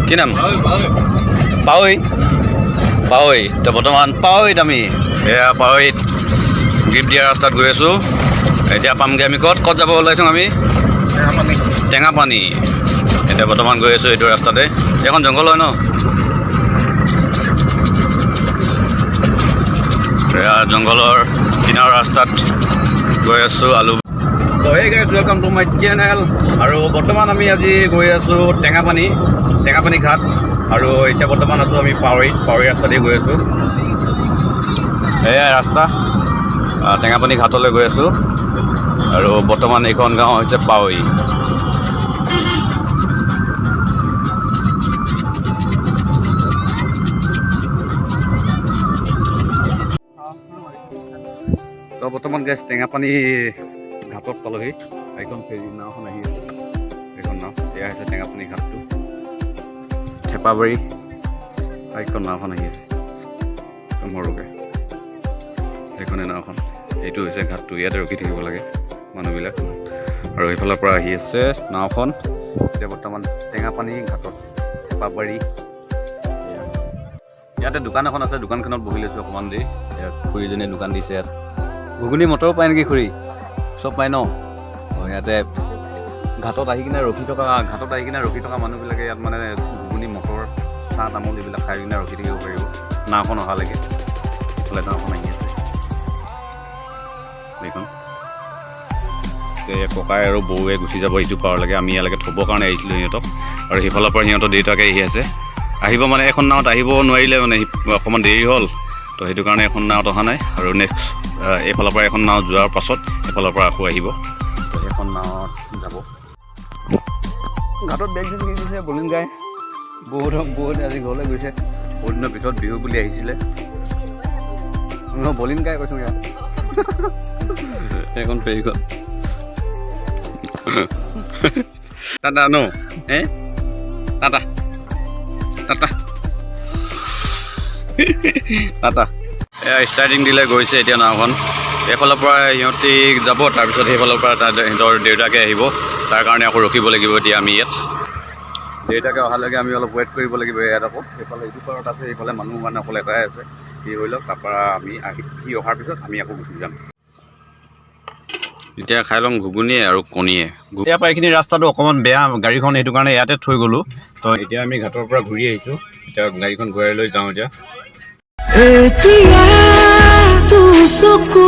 কি নাম? পাৱৈ। পাৱৈ। তো বৰ্তমান পাৱৈত আমি, এয়া পাৱৈত গিফ্ট দিয়া ৰাস্তাত গৈ আছোঁ। এতিয়া পামগৈ আমি ক'ত? ক'ত যাব ওলাইছোঁ আমি? টেঙাপানী। এতিয়া বৰ্তমান গৈ আছোঁ এইটো ৰাস্তাতে। এইখন জংঘল হয় ন? এয়া জংঘলৰ কিনাৰ ৰাস্তাত গৈ আছোঁ আলু। তো hey guys, welcome to my channel. আৰু বৰ্তমান আমি আজি গৈ আছোঁ টেঙাপানী, টেঙাপানী ঘাট। আৰু এতিয়া বৰ্তমান আছোঁ আমি পাৱৈত, পাৱৈ ৰাস্তা দি গৈ আছোঁ। এয়াই ৰাস্তা, টেঙাপানী ঘাটলৈ গৈ আছোঁ। আৰু বৰ্তমান এইখন গাঁও হৈছে পাৱৈ। তো বৰ্তমান গাইজ, টেঙাপানী ঘাটত পালোহি। এইখন ফেৰী নাওখন আহি আছে, এইখন নাও। এয়া হৈছে টেঙাপানী ঘাটটো, থেপাবাৰী। এইখন নাওখন আহি আছে একদম সৰুকৈ, এইখনে নাওখন। এইটো হৈছে ঘাটটো, ইয়াতে ৰখি থাকিব লাগে মানুহবিলাক। আৰু সেইফালৰ পৰা আহি আছে নাওখন। এতিয়া বৰ্তমান টেঙাপানী ঘাটত, থেপাবাৰী। এয়া। ইয়াতে দোকান এখন আছে, দোকানখনত বহি লৈছোঁ অকণমান দেৰি। ইয়াত খুৰীজনীয়ে দোকান দিছে। ইয়াত ঘুগুনি মটৰো পায় নেকি খুৰী? চব পায় ন? অঁ, ইয়াতে ঘাটত আহি কিনে ৰখি থকা মানুহবিলাকে ইয়াত মানে ঘুগুনি, মটৰ, চাহ, তামোল এইবিলাক খাই কিনে ৰখি থাকিব পাৰিব নাওখন অহালৈকে। এইফালে নাওখন আহি আছে এইখন। এই ককাই আৰু বৌৱে গুচি যাব ইটো পাৰলৈকে। আমি ইয়ালৈকে থ'বৰ কাৰণে আহিছিলোঁ সিহঁতক। আৰু সেইফালৰ পৰা সিহঁতৰ দেউতাকে আহি আছে। আহিব মানে এখন নাৱত আহিব নোৱাৰিলে, মানে অকণমান দেৰি হ'ল। তো সেইটো কাৰণে এখন নাৱত অহা নাই। আৰু নেক্সট এইফালৰ পৰা এখন নাৱত যোৱাৰ পাছত এইফালৰ পৰা আকৌ আহিব। তো সেইখন নাৱত যাব। ঘাটত বেগ চেগ দিছে বলিন গাই। বহুত বহুত আজি ঘৰলৈ গৈছে। বহুত দিনৰ পিছত বিহু বুলি আহিছিলে। বলিন গাই কৈছোঁ ইয়াত। সেইখন ফেৰীখন। টাটা ন হে, টাটা টাটা টাটা। এয়া ষ্টাৰ্টিং দিলে, গৈছে এতিয়া নাওখন। এইফালৰ পৰা সিহঁতি যাব, তাৰপিছত সেইফালৰ পৰা তাত সিহঁতৰ দেউতাকে আহিব। তাৰ কাৰণে আকৌ ৰখিব লাগিব এতিয়া আমি ইয়াত। দেউতাকে অহালৈকে আমি অলপ ৱেইট কৰিব লাগিব ইয়াত। আকৌ সেইফালে ইটো পাৰত আছে, সেইফালে মানুহ মানে অকল এটাই আছে। সি হৈ লওক, তাৰপৰা আমি আহি, সি অহাৰ পিছত আমি আকৌ গুচি যাম। এতিয়া খাই ল'ম ঘুগুনিয়ে আৰু কণীয়ে। ইয়াৰ পৰা এইখিনি ৰাস্তাটো অকণমান বেয়া, গাড়ীখন সেইটো কাৰণে ইয়াতে থৈ গ'লোঁ। তো এতিয়া আমি ঘাটৰ পৰা ঘূৰি আহিছোঁ। এতিয়া গাড়ীখন ঘূৰাই লৈ যাওঁ এতিয়া। এতিয়া দুচকু